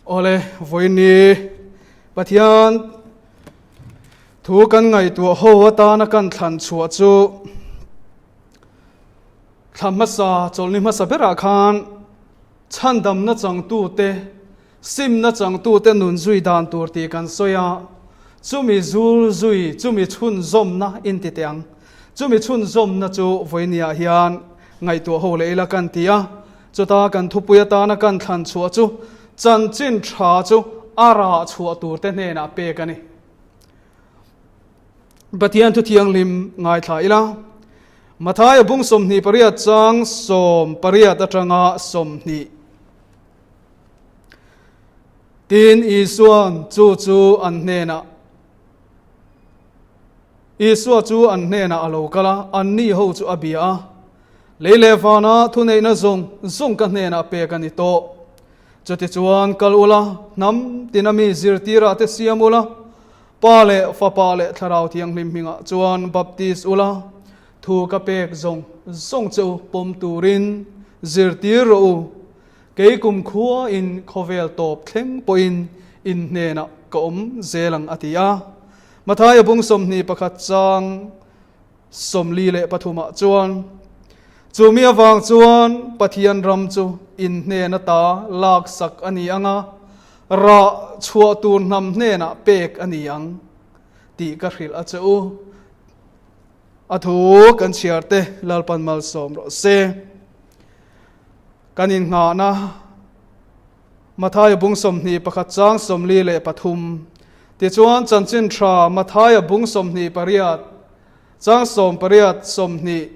Awle, vawiin Pathian thu kan ngaihtuah ho atana kan thlan chhuah chu thla hmasa chawlhni hmasa berah khan chhandamna changtute simna changtute nun zui dan tur tih kan sawi a, chumi zul zui chumi chhunzawmna inti teh ang. Chumi chhunzawmna chu vawiiniah hian ngaihtuah ho leh ila kan ti a, chuta kan thupui atana kan thlan chhuah chu chanchin tha chu a rah chhuah turte hnenah pek a ni. Pathian thu thianghlim ngaithla ila, Mathaia bung 28 chang 18 atanga 20. Tin, Isua'n chu chu an hnenah Isua chu an hnenah a lo kal a, anni ho chu a bia a, Lei leh vana thuneihna zawng zawng ka hnenah pek a ni tawh. Chutichuan kal ula, hnam tina mi zirtirah te siam ula, Pa leh Fapa leh Thlarau Thianghlim hmingah chuan baptis ula, thu ka pek zawng zawng che u pawm turin zirtir rawh u. Kei kumkhua in khawvel tawp thleng pawhin in hnenah ka awm zel ang a ti a. Mathaia bung 21 chang 43 ah chuan, Chumi avang chuan Pathian ram chu in hnen ata laksak a ni ang a, rah chhuah tur hnam hnenah pek a ni ang tih ka hrilh a che u. A thu kan chhiar te Lalpan malsawm rawh se. Kan innghahna Mathaia bung 21 chang 43 Tichuan chanchin tha Mathaia bung 28 chang 18 20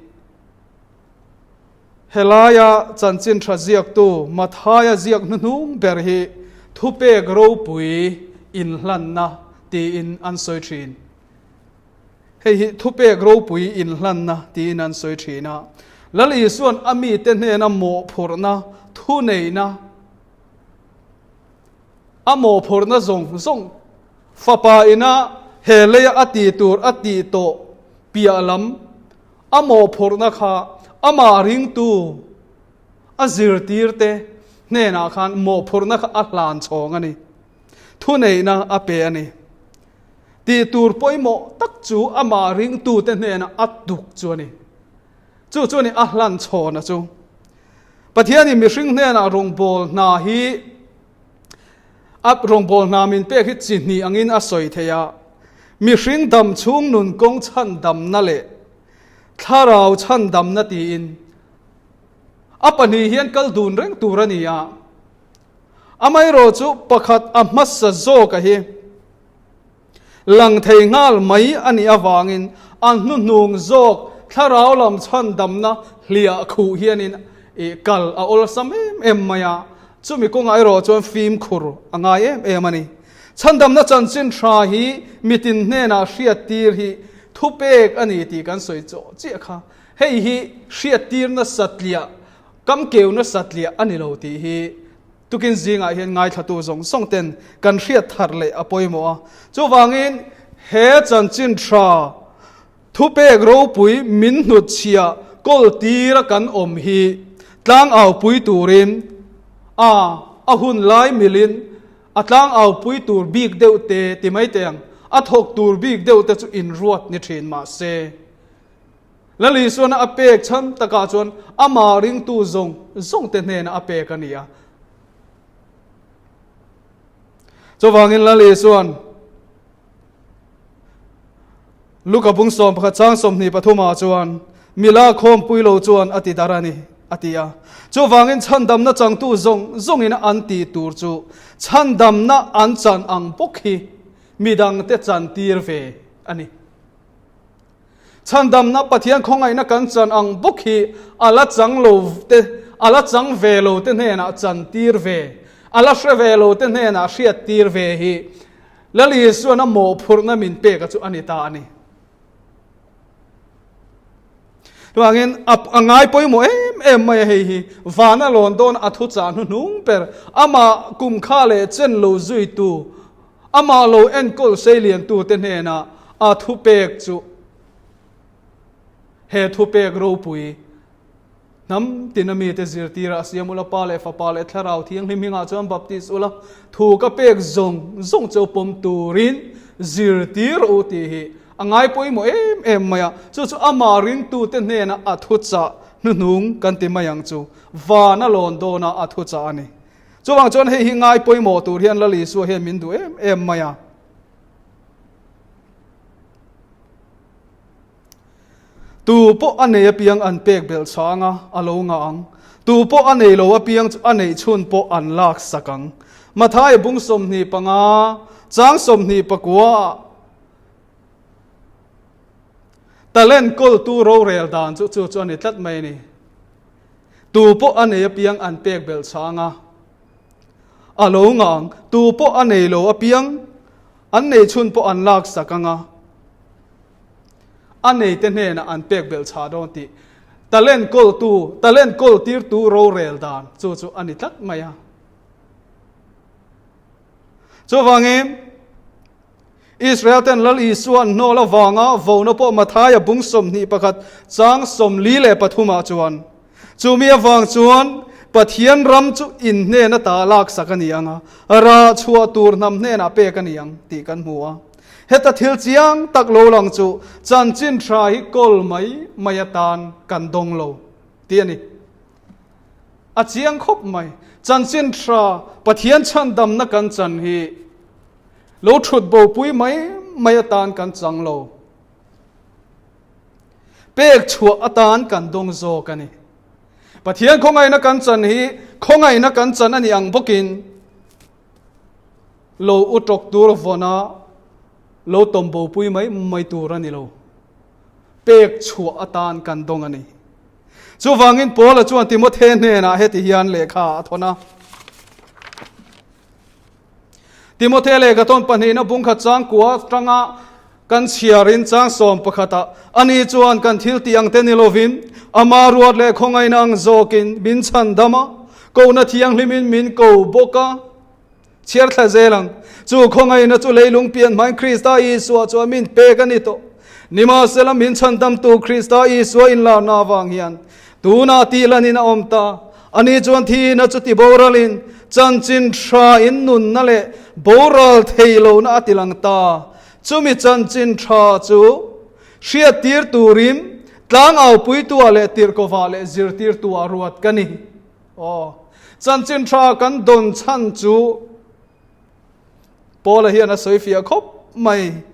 Helaia chanchin tha ziaktu Mathaia ziak hnuhnung ber hi thupek ropui inhlanna tiin an sawi thin. Hei hi thupek ropui inhlanna tiin an sawi thin a. Lal Isua'n a mite hnena mawhphurhna, thuneihna, a mawhphurhna zawng zawng Fapa ina he leia a tih tur a tih tawh piah lam a mawhphurhna kha amah ringtu a zirtirte hnenah khan mawhphurhna kha a hlan chhawng a ni. Thuneihna a pe a ni. Tih tur pawimawh tak chu amah ringtute hnenah a tuk chu a ni. Chu chu a ni a hlan chhawna chu. Pathianin mihring hnenah rawngbâwl hna hi a rawngbâwl hna min pek hi chi hnih angin a sawi thei a. Mihring dam chhung nun kawng chhandamna leh thlarau chhandamna tiin a pahnih hian kal dun reng tur a ni a. Amaherawh chu pakhat a hmasa zawka hi lang thei nghal mai a nih avangin a hnuhnung zawk thlarau lam chhandamna hliah khuh hianin ih kal a awlsam em em mai a, chumi kawngah erawh chuan fimkhur a ngai em em a ni. Chhandamna chanchin tha hi mitin hnenah hriattir hi thupek a ni tih kan sawi chawh chiah kha. Hei hi hriattirna satliah Kam keu nasa tliah a ni lo tih hi tukin zingah hian ngaithlatu zawng zawng ten kan hriat thar leh a pawimawh a. Chuvangin he chanchin tha thupek ropui min hnutchhiah kawl tira kan awm hi tlangaupui turin a a hun lai milin a tlangaupui tur bik deuh te ti mai teh ang, a thawk tur bik deuh te chu inruat ni thin mahse. Lal Isuana a pek chhan takah chuan amah ringtu zawng zawng te hnenah a pek a ni a. Chuvangin Lal Isuan Luka bung 11 chang 23 ah chuan mila khawmpui lo chuan a ti dar a ni a ti a. Chuvangin chhandamna changtu zawng zawngin an tih tur chu chhandamna an chan ang bawk hi midangte chantir ve a ni. Chhandamna Pathian khawngaihna kan chan ang bawk hi a la chang lo te, a la chang ve lo te hnenah chan tir ve, a la hre ve lo te hnenah hriat tir ve hi Lal Isuan a mawhphurhna min pek a chu a ni ta a ni. Chuvangin a ngai pawimawh em em mai a hei hi vana lawn dawn a thuchah hnuhnung ber amah kumkha leh chen lo zuitu Amah lo enkawl seiliantute hnenah a thupek chu he thupek ropui Hnam tina mite zirtirah a siam ula, Pa leh Fapa leh Thlarau Thianghlim hmingah chuan baptis ula, thu ka pek zawng zawng cheu pawm turin zirtir rawh u tih hi a ngai pawimawh em em mai a. Chu chu amah ringtute hnena a thuchah hnuhnung kan ti mai ang chu, van a lawn dawna a thuchah a ni. Chuvang chuan hei hi ngai pawimawh tur hian Lal Isua hian min duh em em mai a. Tu pawh a nei apiang an pek belh chhang a, a lo ngah ang. Tu pawh a nei lo apiang chu a neih chhun pawh an lak sak ang. Mathaia bung 25, chang 24 ah talent kawltu rorel dan chu chu chu a ni tlat mai a ni. Tu pawh a nei apiang an pek belh chhang a, a lo ngah ang. Tu pawh a nei lo apiang an neih chhun pawh an lak sak ang a. A neite hnenah an pek belh chhah dawn tih talent kawltu, talent kawltirtu rorel dan chu chu a ni tlat mai a. Chuvangin, Israel ten Lal Isua an hnawl avanga vona pawh Mathaia bung 21 chang 43 ah chuan, Chumi avang chuan Pathian ram chu in hnen ata laksak a ni ang a, rah chhuah tur hnam hnenah pek a ni ang tih kan hmu a. Heta thil chiang tak lo lang chu chanchin tha hi kawl mai mai atan kan dawng lo tih a ni. A chiang khawp mai. Chanchin tha Pathian chhandamna kan chan hi lo thut bopui mai mai atan kan chang lo. Pek chhuah atan kan dawng zawk a ni. Pathian khawngaihna kan chan hi khawngaihna kan chan a ni ang bawkin lo u tawk tur vawna lo tawm bopui mai mai tur a ni lo. Pek chhuah atan kan dawng a ni. Chuvangin Paula chuan Timothe hnenah heti hian lehkha a thawn a. Timothe lehkha thawn pahnihna bungkhat chang kua atanga kan chhiarin chang sawm pakhatah ani chuan kan thil tih ang te ni lovin ama ruat leh khawngaihna ang zawkin min chhandam a, kohna thianghlimin min ko bawk a. Chhiar thla zel ang. Chu khawngaihna chu leilung pian hmain Krista Isua chuan min pek a ni tawh. Nimahsela min chhandamtu Krista Isua inlarna avang hian Tunah tih lanin a awm ta. Ani chuan thihna chu ti boralin, chanchin tha in nunna leh boral thei lohna a ti lang ta. Chumi chanchin tha chu hriattir turin tlangaupuituah leh tirhkovah leh zirtirtuah ruat ka ni. Aw, chanchin tha kan dawn chhan chu Paula hian a sawi fiah khawp mai.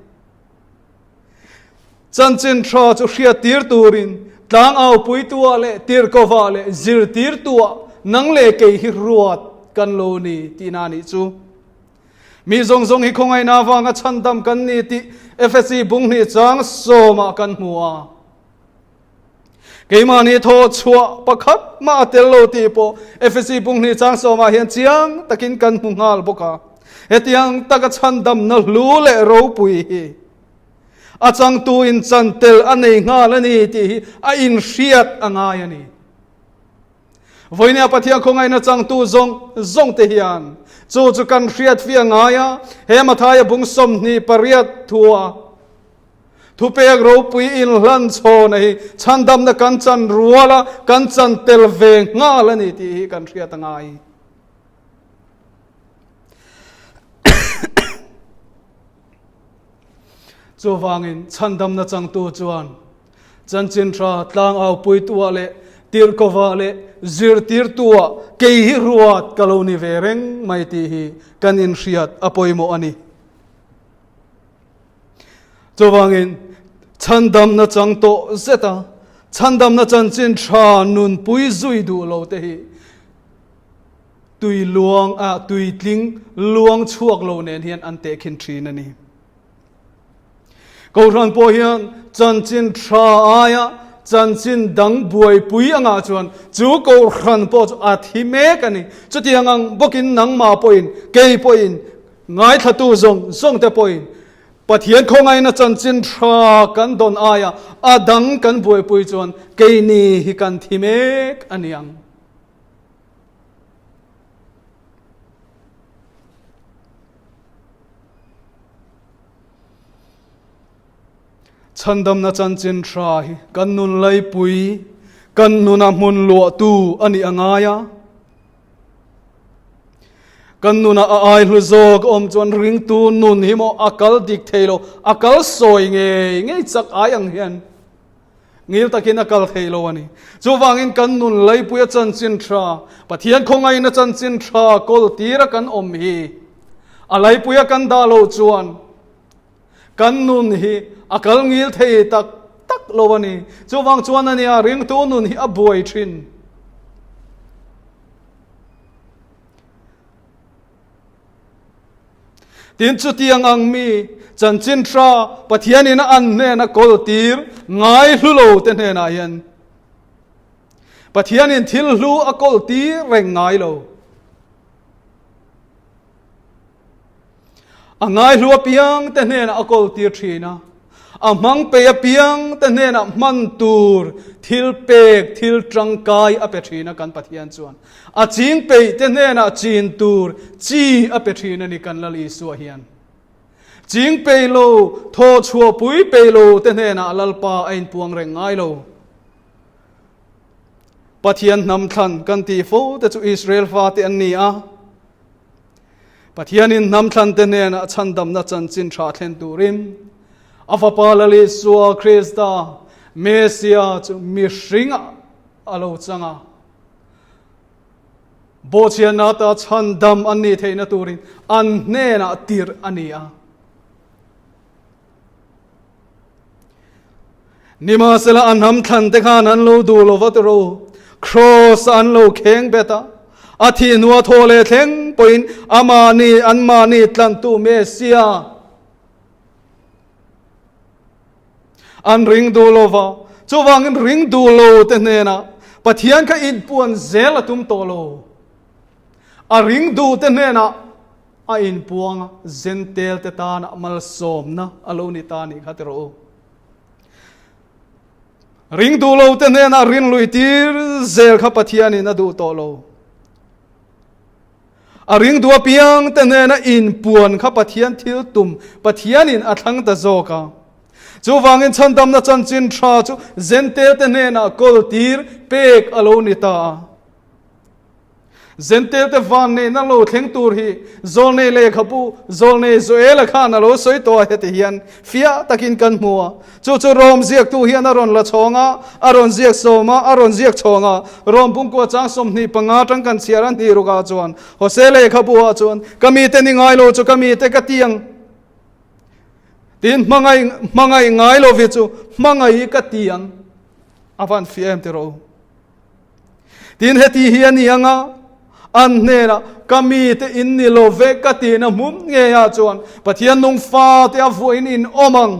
Chanchin tha chu hriattir turin tlangaupuituah leh tirhkovah leh zirtirtuah nang leh kei hi ruat kan lo ni tihna a nih chu. Mi zawng zawng hi khawngaihna avanga chhandam kan ni tih Efesi bunghnih chang sawmah kan hmu a. Keimahni thaw chhuah pakhat mah a tel lo tih pawh Efesi bunghnih chang sawmah hian chiang takin kan hmu nghal bawk a. Hetiang taka chhandamna hlu leh ropui hi a changtu in chan tel a nei nghal a ni tih hi a inhriat a ngai a ni. Vawinia Pathian khawngaihna changtu zawng zawng te hian chu chu kan hriat fiah ngai a, he Mathaia bung 28 thua thupek ropui inhlan chhawna hi chhandamna kan chan rual a, kan chan tel ve nghal a ni tih hi kan hriat a ngai. Chuvangin chhandamna changtu chuan chanchin tha tlangaupuituah leh tirhkovah leh zirtirtuah kei hi ruat ka lo ni ve reng mai tih hi kan inhriat a pawimawh a ni. Chuvangin chhandamna chang tawh zeta chhandamna chanchin tha nunpui zui duh lo te hi Tui luang ah tui tling luang chhuak lo nen hian an tehkhin thin a ni. Kohhran pawh hian chanchin tha aia chanchin dang buaipui angah chuan chu kohhran pawh chu a thi mek a ni. Chutiang ang bawkin nangmah pawhin, kei pawhin, ngaithlatu zawng zawng te pawhin Pathian khawngaihna chanchin tha kan dawn aia a dang kan buaipui chuan keini hi kan thi mek a ni ang. Chhandamna chanchin tha hi kan nun laipui, Kan nuna hmun luahtu a nih a ngai a. Kan nuna a ai hlu zawk awm chuan ringtu nun hi maw a kal dik thei lo, a kal sawi ngei ngei chak ai ang hian ngil takin a kal thei lo a ni. Chuvangin kan nun leipuia chanchin tha, Pathian khawngaihna chanchin tha kawl tira kan awm hi a leipuia kan dah loh chuan kan nun hi a kal ngil thei tak tak lo a ni. Chuvang chuan a nia ringtu nun hi a buai thin. Tin chutiang ang mi chanchin tha Pathianin a an hnena kawl tir ngai hlu lo te hnenah hian Pathianin thil hlu a kawl tir reng ngai lo. A ngaihlu apiang te hnenah a kawl tir thin a, a hmang pei apiang te hnenah hman tur thil pek, thil tangkai a pe thin a kan Pathian chuan. A ching peih te hnenah chin tur chi a pe thin a ni kan Lal Isua hian. Ching pei lo, thaw chhuah pui pei lo te hnenah Lalpa a inpuang reng ngai lo. Pathian hnam thlan kan tih fo te chu Israel fate an ni a. Pathianin hnam thlante hnenah chhandamna chanchin tha thlen turin a Fapa Lal Isua Krista, Messia chu mihringah a lo chang a. Bawhchhiatna ata chhandam an nih theihna turin an hnenah tirh a ni a. Nimahsela a hnam thlan te khan an lo duh lo va tiro, Kraws an lo kheng bet a, a thih hnua thaw leh thleng pawhin amahni anmahni tlantu Messia an ring duh lo va. Chuvangin ring duh lo te hnenah Pathian kha inpuan zel a tum tawh lo. A ring duh te hnenah A inpuang a, Zentel te tana malsawmna a lo ni ta nih kha ti rawh u. Ring duh lo te hnenah rin lui tir zel kha Pathianin a duh tawh lo. A ring duh apiang te hnena inpuan kha Pathian thil tum Pathianin a thlang ta zawk a. Chuvangin chhandamna chanchin tha chu Zentel te hnenah kawl tir pek a lo ni ta a. Zentel te van neihna lo thleng tur hi Zawlnei lehkhabu Zawlnei Joela khan a lo sawi tawh a, heti hian fiah takin kan hmu a. Chu chu Rom ziaktu hian a rawn la chhawng a, a rawn ziak sawm a, a rawn ziak chhawng a. Rom pungkua chang 25 atang kan chhiar a hnih rukah chuan Hosea lehkhabu ah chuan Ka mite ni ngai lo chu ka mite ka ti ang tiin hmangaih hmangaih ngai lo vi chu hmangaih ka ti ang a van fiah em ti rawh u. Tin heti hi a ni ang a, an hnenah, Ka mite in ni lo ve ka tihna hmun ngeiah chuan Pathian nung fate a vuahin in awm ang.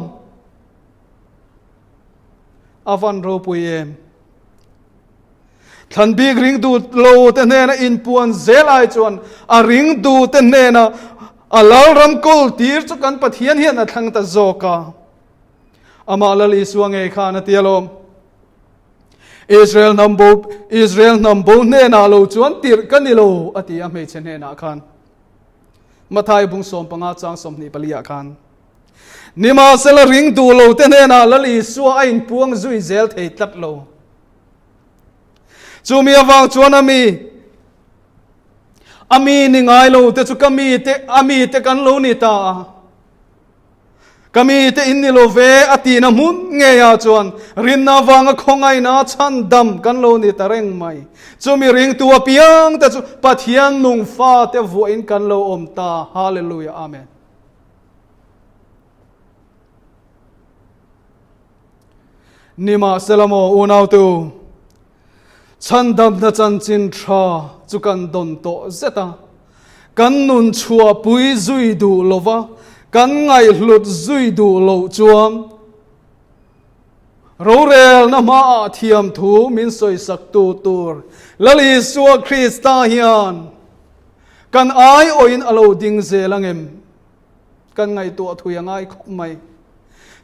A van ropui em! Thlan bik ring duh lo te hnena inpuan zel ai chuan a ring duh te hnena a lalram kawl tir chu kan Pathian hian a thlang ta zawk a. Amah Lal Isua ngei khan a ti alawm. Israel hnam bo Israel hnam bo hnenah lo chuan tirh ka ni lo a ti a hmeichhe hnenah khan. Mathai bung 15 chang 24 ah khan. Nimahsela ring duh lo te hnenah Lal Isua a inpuang zui zel thei tlat lo. Chumi avang chuan a mi a mi ni ngai lo te chu ka mi te a mi te kan lo ni ta a. Ka mite in ni lo ve a tihna hmun ngeiah chuan rinna avanga khawngaihna chhandam kan lo ni ta reng mai. Chumi ringtu apiang te chu Pathian nung fate vuahin kan lo awm ta. Hallelujah. Amen. Nimahsela maw unaute u, Chhandamna chanchin tha chu kan dawn tawh zet a, kan nun chhuahpui zui duh lo va, kan ngaihhlut zui duh loh chuan rorelna hmaah thiamthu min sawisaktu tur Lal Isua Krista hian kan aiawhin a lo ding zel angem? Kan ngaihtuah thui a ngai khawp mai.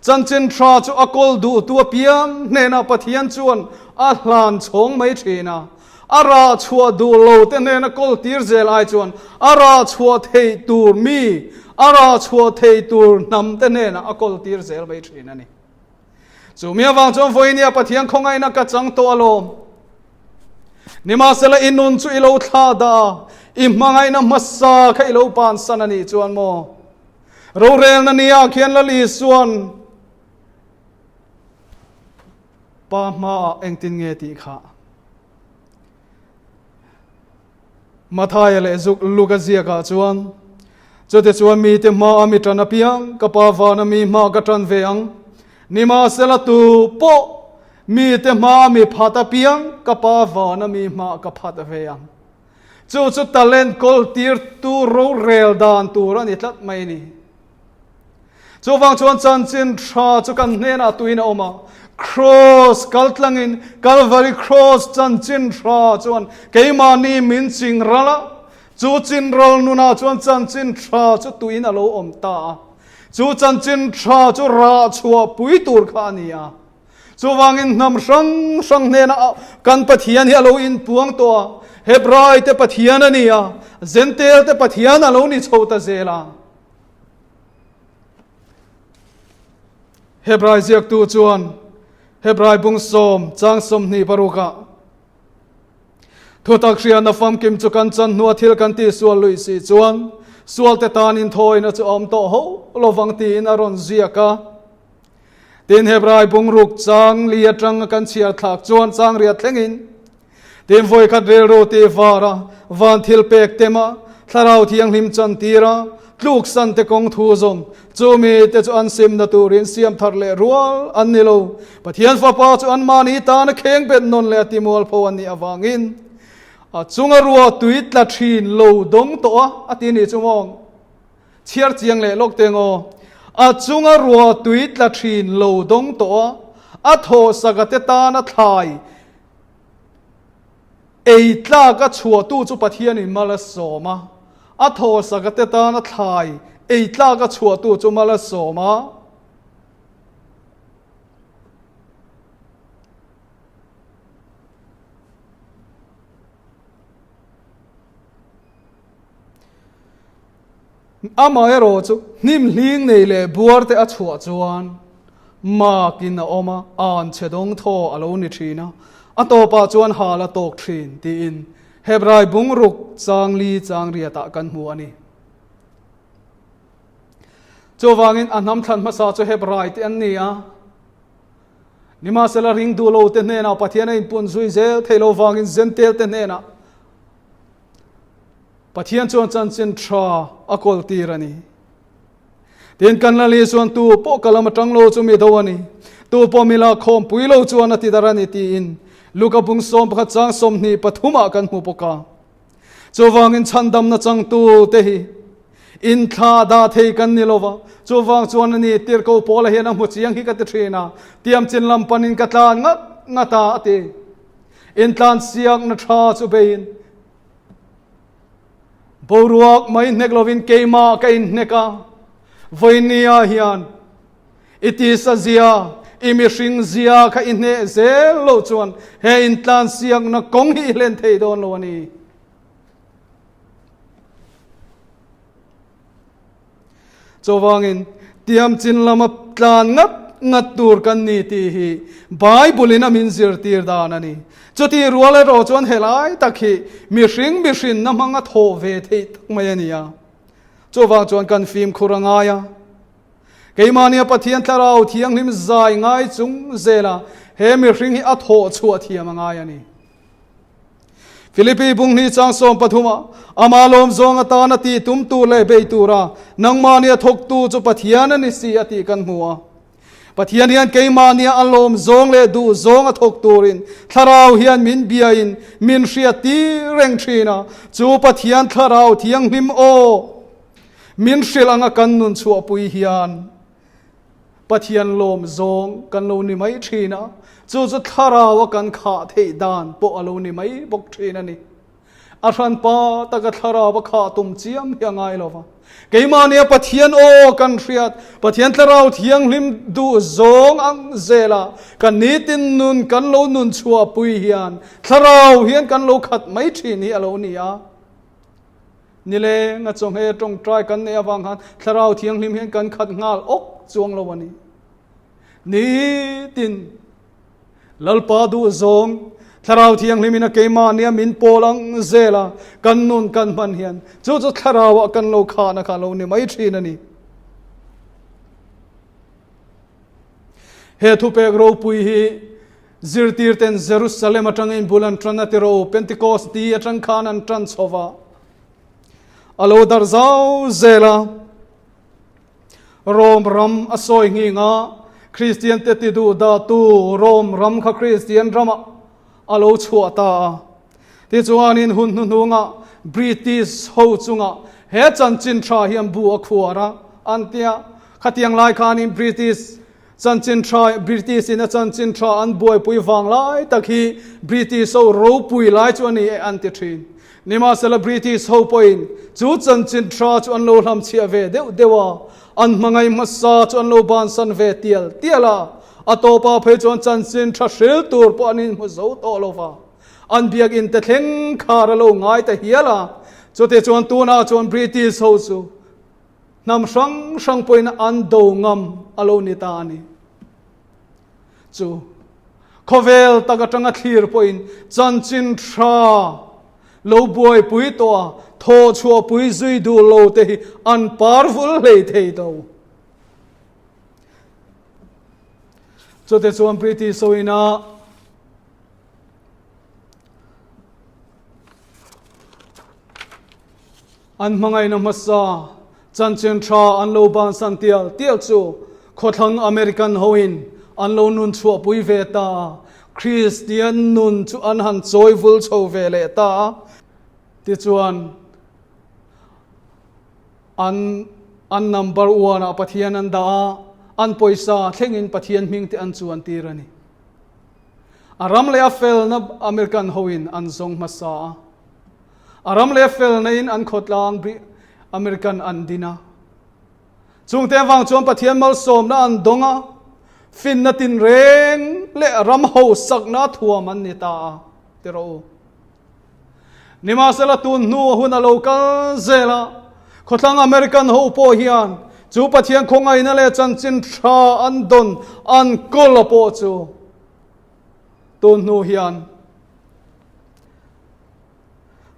Chanchin tha chu a kawl duhtu apiang hnenah Pathian chuan a hlan chhawng mai thin a. A rah chhuah duh lo te hnena kawl tir zel ai chuan a rah chhuah theih tur mi, a rah chhuah theih tur hnam te hnenah a kawl tir zel mai thin a ni. Chu mi avang chuan vawinia Pathian khawngaihna ka chang tawh alawm. Nimahsela i nun chu i lo thla dah a, i hmangaihna hmasa kha i lo pansan a nih chuan maw? Rorelna nia khian Lal Isuan Pa hmaah engtin nge tih kha? Mathaia leh Zuk Luka ziakah chuan, Chutichuan mite hmaa mi ṭan apiang, ka Pa vana mi hma ka ṭan ve ang. Nimahsela tu pawh mite hmaa mi phat apiang, ka Pa vana mi hma ka phat ve ang. Chu chu talent kawl tirtu rorel dan tur a ni tlat mai a ni. Chuvang chuan chanchin tha chu kan hnenah tuin a awm a, Kraws kal tlangin Kalvari Kraws chanchin tha chuan keimahni min ching ral a, chu chinral nunah chuan chanchin tha chu tuin a lo awm ta a. Chu chanchin tha chu rah chhuah pui tur kha a ni a. Chuvangin hnam hrang hrang hnenah kan Pathian hi a lo inpuang tawh a, Hebrai te Pathian a ni a, Zentail te Pathian a lo ni chho ta zel a. Hebrai ziaktu chuan Hebrai bung sawm chang 26ah Thutak hriatna famkim chu kan chan hnua thil kan tihsual luih si chuan sualte tan inthawina chu a awm tawh ho lovang tiin a rawn ziak a. Tin Hebrai bung ruk chang li atanga kan chhiar thlak chuan chang riat thlengin Tin vawikhat rilru tih var a, van thil pek tem a, thlarau thianghlim chan tir a, tluk san te kawng thu zawm, chu mi te chu an simna turin siam thar leh rual an ni lo. Pathian Fapa chu anmahni tana kheng bet nawn leh a timualpho an nih avangin a chunga rua tui tla thin lo dawng tawh a, a ti nih chu maw? Chhiar chiang leh lawk teng aw. A chunga rua tui tla thin lo dawng tawh a, a thawhsaka te tana thlai Ei tlak a chhuahtu chu Pathianin mal a sawm a, a thawhsak a te tana thlai ei tlak a chhuahtu chu mal a sawm a. Amaherawh chu hnim hling nei leh buar te a chhuah chuan makin a awm a, an chhe dawng thaw a lo ni thin a, a tawpah chuan hal a tawk thin tiin Hebrai bungruk chang li chang riatah kan hmu a ni. Chuvangin a hnam thlan hmasa chu Hebrai te an ni a, nimahsela ring duh lo te hnenah Pathian a inpun zui zel thei lo vangin Zentel te hnenah Pathian chuan chanchin tha a kawl tir a ni. Tin kan la li chuan tu pawh ka lam atang lo chu mi do a ni. Tu pawh mi la khawm pui lo chuan a ti dar a ni tiin Luka bung 11 chang 23 ah kan hmu bawk a. Chuvangin chhandamna changtu te hi inthla dah thei kan ni lova. Chuvang chuan a ni tirhko Paula hian a hmu chiang hi ka ti thin a. Tiam chin lam panin ka tlan ngat ngat a a ti. Intlan siakna tha chu beiin Boruak mai hnek lovin keimah ka inhnek a, vawinia hian i tisa zia, i mihring zia kha i hneh zel lo chuan he intlansiakna kawng hi i hlen thei dawn lo a ni. Chuvangin, tiamchin lama tlan ngat ngat tur kan ni tih hi Bible-in a min zirtir dan a ni. Chutih rual erawh chuan helai tak hi mihring mihrinna hmanga thawh ve theih tak mai a ni a. Chuvang chuan kan fimkhur a ngai a. Keimahnia Pathian Thlarau Thianghlim zai ngai chung zela he mihring hi a thawh chhuah thiam a ngai a ni. Philippi bung hnih chang 13 ah ama lawm zawng atana ti tum tur leh bei tura nangmahni a thawktu chu Pathian a ni si a tih kan hmu a. Pathian hian keimahnia a lawm zawng leh duh zawng a thawk turin thlarau hian min biain min hriat tir reng thin a, chu Pathian thlarau thianghlim aw min hrilh anga kan nun chhuahpui hian Pathian lawm zawng kan lo ni mai thin a, chu chu thlarau a kan khah theih dan pawh a lo ni mai bawk thin a ni. A hranpa taka thlarau a khah tum chiam hi a ngai lo va. Keimahnia Pathian aw kan hriat, Pathian thlarau thianghlim duh zawng ang zela kan nitin nun kan lo nun chhuahpui hian thlarau hian kan lo khat mai thin hi a lo ni a. Nileng a chawhmeh tawngtai kan neih avang khan Thlarau Thianghlim hian kan khat nghal awk chuang lo a ni. Nitin Lalpa duh zawng Thlarau Thianghlim in a keimahnia min pawl ang zel a, kan nun kan hman hian chu chu Thlarauah kan lo khahna kha lo ni mai thin a ni. He thupek ropui hi zirtir ten Jerusalem atangin bul an tan a tiro Pentecost ni atang khan an tan chho va, a lo dar zau zel a. Rome ram a sawi nghing a, Kristian te ti duh dah tu Rome ram kha Kristian ramah a lo chhuah ta a. Tichuanin hun hnuhnungah British ho chungah he chanchin tha hian bu a khuar a, an tia. Khatiang lai khanin British chanchin tha, British in a chanchin tha an buaipui vang lai tak hi British ho ropui lai chu a ni e an ti thin. Nimahsela British ho pawhin chu chanchin tha chu an lo hlamchhiah ve deuh deuh a, an hmangaih hmasa chu an lo bansan ve tial tial a, a tawpah phei chuan chanchin tha hril tur pawh an inhmu zo tawh lo va, an biakinn te thleng khar a lo ngai ta hial a. Chutichuan tunah chuan British ho chu hnam hrang hrang pawhin an do ngam a lo ni ta a ni. Chu khawvel tak atanga thlir pawhin chanchin tha lo buaipui tawh a, thaw chhuahpui zui duh lo te hi an par vul hlei thei lo. Chute chuan British hoina An hmangaihna hmasa chanchin tha an lo bansan tial tial chu khawthlang American hoin an lo nun chhuahpui ve ta a, Kristian nun chu an han chawi vul chho ve leh ta a. Tichuan, an an number one ah Pathian an dah a, an pawisa thlengin Pathian hming te an chuan tir a ni. A ram leh a felna American hoin an zawng hmasa a. A ram leh felna in an khawtlang American an din a. Chungte avang chuan Pathian malsawmna an dawng a, finna tinreng leh ram hausakna thuam an ni ta a, ti rawh u. Nimahsela tun hnu hun a lo kal zel a, khawthlang American ho pawh hian chu Pathian khawngaihna leh chanchin tha an dawn an kawl a pawh chu tun hnu hian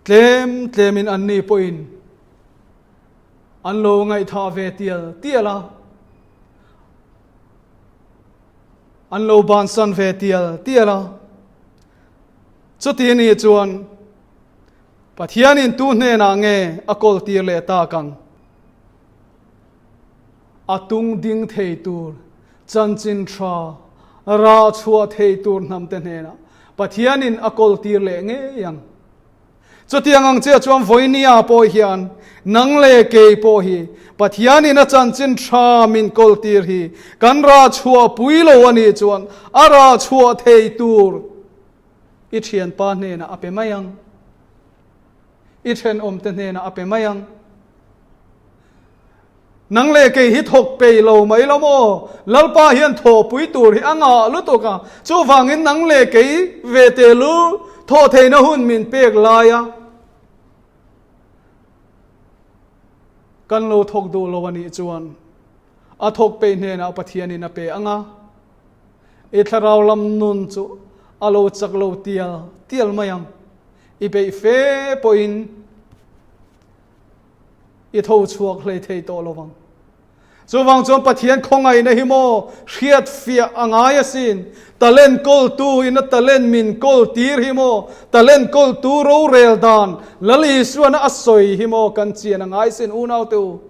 Tlem tlemin anni pawhin an lo ngaihthah ve tial tial a, an lo bansan ve tial tial a. Chuti ni chuan Pathianin tu hnenah nge a kawltir leh tak ang? A tung ding thei tur chanchin tha rah chhuah thei tur hnamte hnenah Pathianin a kawltir leh ngei ang. Chutiang ang chiah chuan vawinia pawh hian nang leh kei pawh hi Pathianin a chanchin tha min kawltir hi kan rah chhuah pui lo a nih chuan a rah chhuah thei tur i thianpa hnenah a pe mai ang. I thenawmte hnenah a pe mai ang. Nang leh kei hi thawk pei lo mai lo maw? Lalpa hian thawhpui tur hi a ngah lutuk a, chuvangin nang leh kei ve te lu thawh theihna hun min pek lai a, kan lo thawk duh lo a nih chuan a thawk peih hnenah Pathianin a pe ang a, i thlarau lam nun chu a lo chak lo tial tial mai ang. I beih fe pawhin i tho chhuak hlei thei tawh lo vang. Chuvang chuan Pathian khawngaihna hi maw hriat fiah a ngai asin. Talent kawltu in a talent min kawl tir hi maw, talent kawltu rorel dan Lal Isuana a sawi hi maw kan chian a ngai sin unaute u.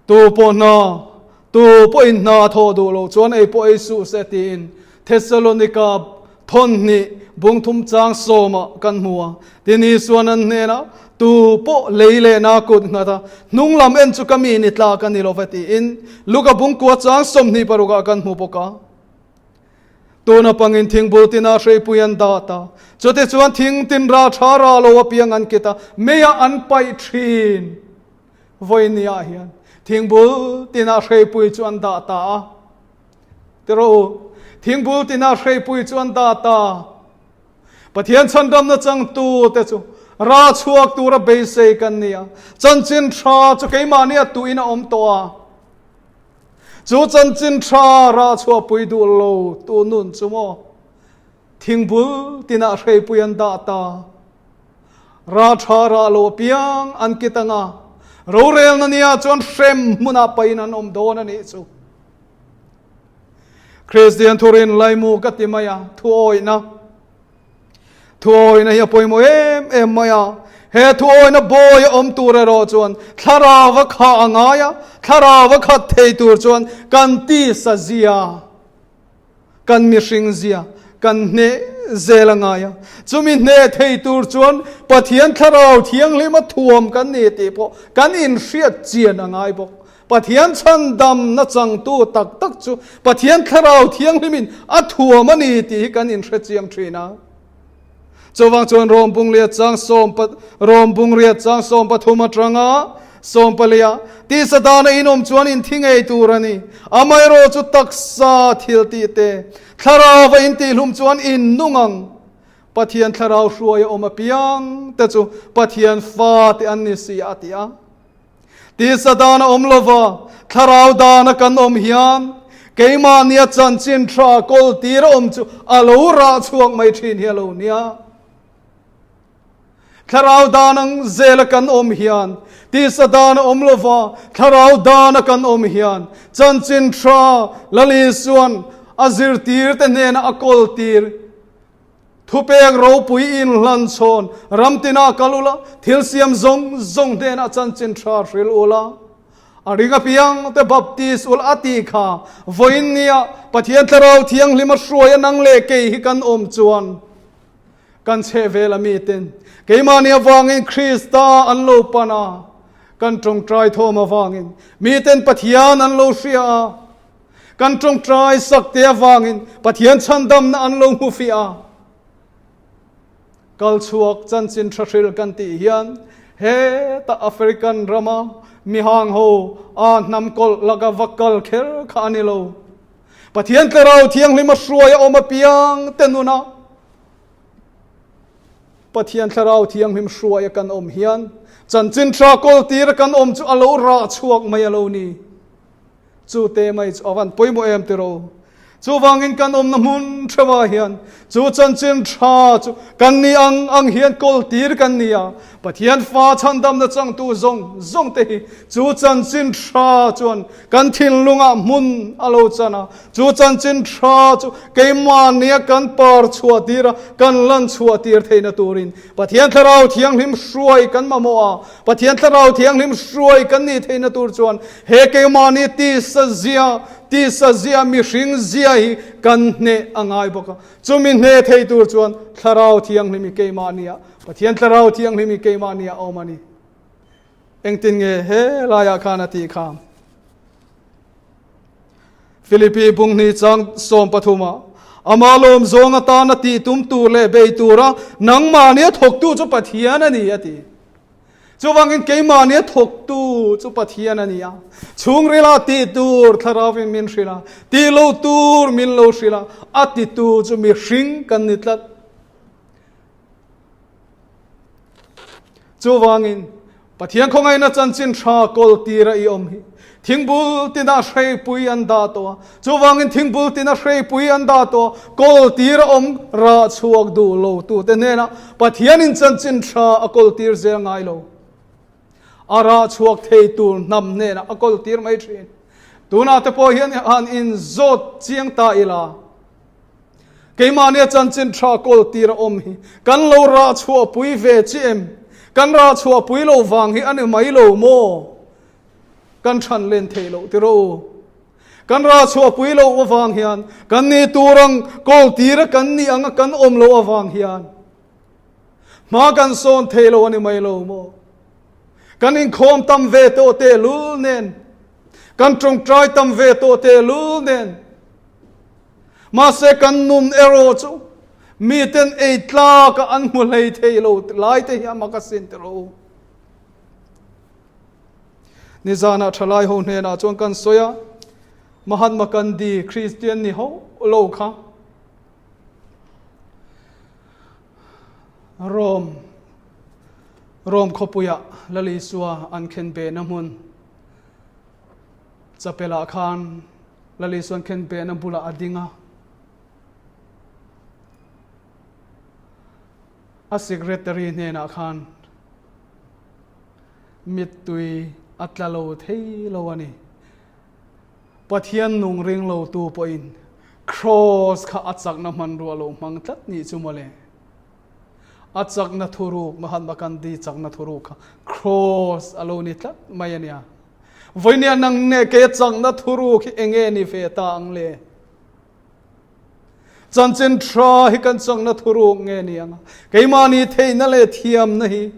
Tu pawh hna, tu pawhin hna thawh duh lo chuan ei pawh ei suh se tiin Thessalonika thawnhnih bungthum chang sawmah kan hmu a. Tin Isuan an hnenah, Tu pawh lei leh na kut nghat a, hnung lam en chu ka mi ni tlak a ni lo va tiin Luka bungkua chang 26 ah kan hmu bawk a. Tuna pangin thingbul tina hreipui an dat a, chute chuan thing tin ra tha ra lo apiang an kit a, meiah an paih thin. Vawinia hian thingbul tina hreipui chu an dah ta a. Tiraw u, thingbul tina hreipui chu an dah ta. Pathian chhandamna changtu te chu Ra chhuak tura beisei kan ni a, chanchin tha chu keimahni a tuin a awm tawh a. Chu chanchin tha ra chhuahpui duh lo tu nun chu maw thingbul tinah hreipui an dah ta. Ra tha rah lo apiang an kit anga, rorelna nia chuan hrem hmunah pahin an awm dawn a nih chu. Kristian thurin laimu ka ti mai a, thuawihna. Thuawihna hi a pawimawh em em mai a. He thuawihna bawi a awm tur erawh chuan thlarau a khah a ngai a, thlarau a khat thei tur chuan kan tisa zia, kan mihring zia kan hneh zel a ngai a. Chumi hneh thei tur chuan Pathian thlarau thianghlima thuam kan ni tih pawh kan inhriat chian a ngai bawk. Pathian chhandamna changtu tak tak chu Pathian Thlarau Thianghlimin a thuam a ni tih hi kan inhre chiang thin a. Chuvang chuan Rom bungriat chang sawm Rom bungriat chang 13 atanga 14 tisa dana inawm chuan inthi ngei tur a ni. Amaherawh chu taksa thil tih te, Thlarauva intihhlum chuan innung ang. Pathian Thlarau hruai a awm apiang te chu Pathian fate an ni si a ti a. Tisa dan a awm lova, thlarau dana kan awm hian keimahnia chanchin tha kawl tir a awm chu a lo rah chhuak mai thin hi a lo nia. Thlarau dan ang zela kan awm hian tisa dan a awm lova, thlarau dana kan awm hian chanchin tha Lal Isuan a zirtirte hnena a kawl tir Thupek ropui inhlan chhawn ram tinah kal ula, thil siam zawng zawng hnenah chanchin tha hril ula, a ring apiang te baptis ula a tih kha vawiin nia Pathian Thlarau Thianghlim a hruai a nang leh kei hi kan awm chuan kan chheh vel a miten keimahni avangin Krista an lo pan a, kan tawngtai thawm avangin miten Pathian an lo hria a. Kan tawngtai sak te avangin Pathian chhandamna an lo hmu fiah a. Kal chhuak chanchin tha hril kan tih hian heta African rama mihang ho a hnam kawlh laka va kal kher kha a ni lo. Pathian Tlerau Thianghlim a hruai a awm apiang te nuna Pathian Thlarau Thianghlim hruai a kan awm hian chanchin tha kawl tir a kan awm chu a lo rah chhuak mai a lo ni. Chu te mai chu a van pawimawh em tiraw? Chuvangin kan awmna hmun theuhah hian chu chanchin tha chu kan ni ang ang hian kawl tir kan ni a, Pathian fa chhandamna changtu zawng zawng te hi chu chanchin tha chuan kan thinlungah hmun a lo chan a, chu chanchin tha chu keimahnia kan par chhuah tir a, kan lan chhuah tir theihna turin Pathian Thlarau Thianghlim hruai kan mamawh a, Pathian Thlarau Thianghlim hruai kan nih theihna tur chuan he keimahni tisa zia, tisa zia, mihring zia hi kan hneh a ngai bawk a. Chumi hneh thei tur chuan Thlarau Thianghlim hi keimahnia, Pathian Thlarau Thianghlim hi keimahnia a awm a ni. Engtin nge he laiah khan a tih kha? Philippi bunghnih chang 13 ama lawm zawng atana tih tum tur leh bei tura nangmahnia thawktu chu Pathian a ni a ti. Chuvangin keimahnia thawktu chu Pathian a ni a. Chhungrila tih tur thlarauin min hrilh a, tih lo tur min lo hrilh a, a titu chu mihring kan ni tlat. Chuvangin Pathian khawngaihna chanchin tha kawl tira i awm hi thingbul tina hreipui an dah tawh a, chuvangin thingbul tina hreipui an dah tawh a, kawl tira awm rah chhuak duh lo tute hnenah Pathianin chanchin tha a kawl tir zel ngai lo. A rah chhuak thei tur hnam hnenah a kawl tir mai thin. Tunah te pawh hian han inzawt chiang ta ila. Keimahnia chanchin tha kawl tir a awm hi kan lo rah chhuahpui ve chi em? Kan rah chhuahpui lo vang hi a ni mai lo maw? Kan than len thei loh tiraw u. Kan rah chhuahpui loh avang hian kan ni tur ang kawl tir a kan nih anga kan awm loh avang hian hma kan sawn thei lo a ni mai lo maw? Kan inkhawm tam ve tawh tehlul nen, kan tawngtai tam ve tawh tehlul nen, Mahse kan nun erawh chu miten ei tlak a an hmu hlei thei lo lai te hi a mak asin ti rawh u. Nizanah thalai ho hnenah chuan kan sawi a, Mahatma Gandhi Christian ni ho lo kha Rome. Rome khawpuia Lal Isua an khenbehna hmun chapelah khan Lal Isua an khenbehna bulah a ding a. A secretary hnenah khan mittui a tla lo thei lo a ni. Pathian nung ring lo tu pawhin Kraws kha a chakna hmanrua lo hmang tlat nih chu mawle. A chakna thuruk, Mahatma Gandhi chakna thuruk kha Kraws a lo ni tlat mai a nia. Vawinia nang nge kei a chakna thuruk hi enge ni ve ta ang le? Chanchin tha hi kan chakna thuruk nge ni ang a? Keimahni theihna leh thiamna hi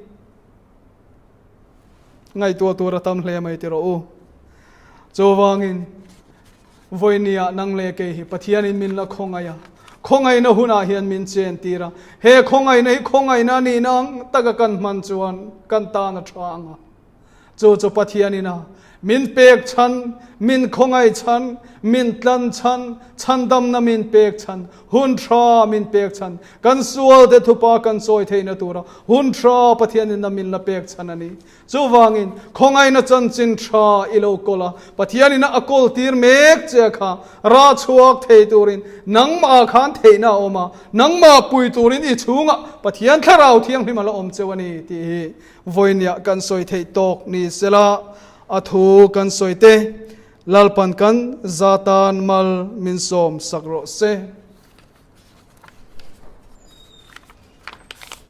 ngaihtuah tur a tam hle mai ti rawh u. Chuvangin vawinia nang leh kei hi Pathianin min la khawngaih a, khawngaihna hunah hian min chen tir a, he khawngaihna hi khawngaihna nihna ang taka kan hman chuan kan tan a tha ang a. Chu chu Pathianin a min pek chhan, min khawngaih chhan, min tlan chhan, chhandamna min pek chhan, hun tha min pek chhan, kan sualte thupa kan chawi theihna tura hun tha Pathianin a min la pek chhan a ni. Chuvangin, khawngaihna chanchin tha i lo kawl a, Pathianin a kawl tir mek che kha rah chhuak thei turin nangmah khan theihna a awm a, nangmah pui turin i chhungah Pathian Thlarau Thianghlim a la awm cheu a ni tih hi Vawinia kan sawi theih tawk ni sela a thu kan sawi te Lalpan kan za tan mal min sawm sak rawh se.